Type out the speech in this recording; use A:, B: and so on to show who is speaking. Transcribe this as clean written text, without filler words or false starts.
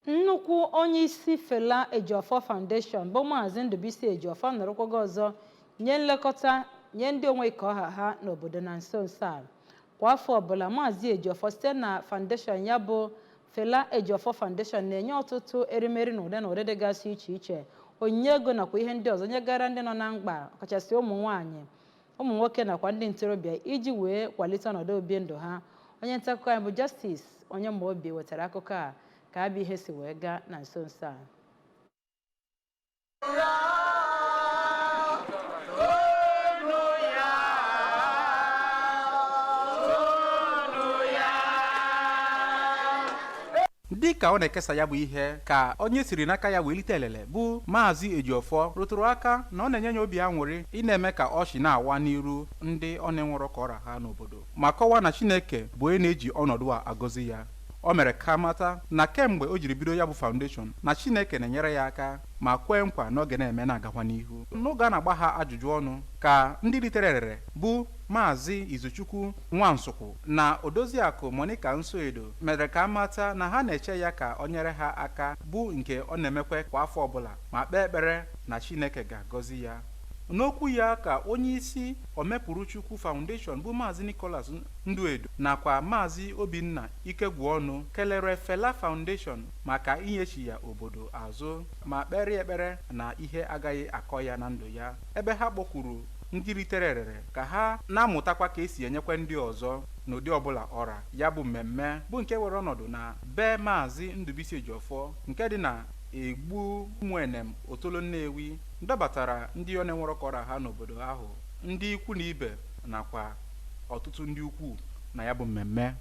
A: Nnukwu onye isi Fela Ejiofor Foundation bụ Maazị Ndubuisi Ejiofor nọrọkwago ọzọ nye nlekọta nye ndị onwe ka ọha ha n'obodo na nso nso a. Kwa afọ ọbụla, Maazị Ejiofor site na foundation ya bụ Fela Ejiofor Foundation na-enye ọtụtụ erimeri na ụdị na ụdị dịgasị iche iche, onyinye ego nakwa ihe ndị ọzọ nyegara ndị nọ na mkpa, ọkachasị ụmụ nwaanyị, ụmụ nwoke nakwa ndị ntorobịa iji wee kwalite ọnọdụ obi ndụ ha. Onye nta akụkọ anyị bụ Justice Onyemaobi wetara akụkọ a ka abịa ihe si wee gaa na nso nso a.
B: Dị ka ọ na-ekesa ya bụ ihe ka onye siri n'aka ya wee lite elele bụ Maazị Ejiofor rụtụrụ aka na ọ na-enye ya obi aṅụrị ị na-eme ka ọchị na-awa n'iru ndị ọ na-enwerọ ka ọra ha n'obodo, ma kọwaa na Chineke bụ onye na-eji ọnọdụ a agọzi ya. O mere ka mata na kemgbe o jiri bido ya bụ foundation na Chineke na-enyere ya aka, ma kwee nkwa na oge na-eme na-agakwa n'ihu. N'oge a na-agba ha ajụjụ ọnụ ka ndị ritere erere bụ Maazị Izuchukwu Nwansụkwụ na Odoziakụ Monica Nsoedo mere ka mata na ha na-eche ya ka o nyere ha aka, bụ nke ọ na-emekwe kwa afọ ọbụla, ma kpee ekpere na Chineke ga-agọzi ya. N'okwu ya ka onyeisi Omepụrụchukwu Foundation bụ Maazị Nicholas Nduedo nakwa Maazị Obinna Ikegwuọnụ kelere Fela Foundation maka inyechi ya obodo azụ, ma kpere ekpere na ihe agaghị akọ ya na ndụ ya, ebe ha kpọkwuru ndị ritere erere ka ha na-amụtakwa ka esi enyekwa ndị ọzọ n'ụdị ọbụla ọra. Ya bụ mmemme bụ nke were ọnọdụ na be Maazị Ndubuisi Ejiofor nke dị na Egbu Ụmụenem, Otolo, Nnewi, dọbatara ndị ọ na-enwerọ ka ọra ha n'obodo ahụ, ndị ikwu na ibe nakwa ọtụtụ ndị ukwu na ya bụ mmemme.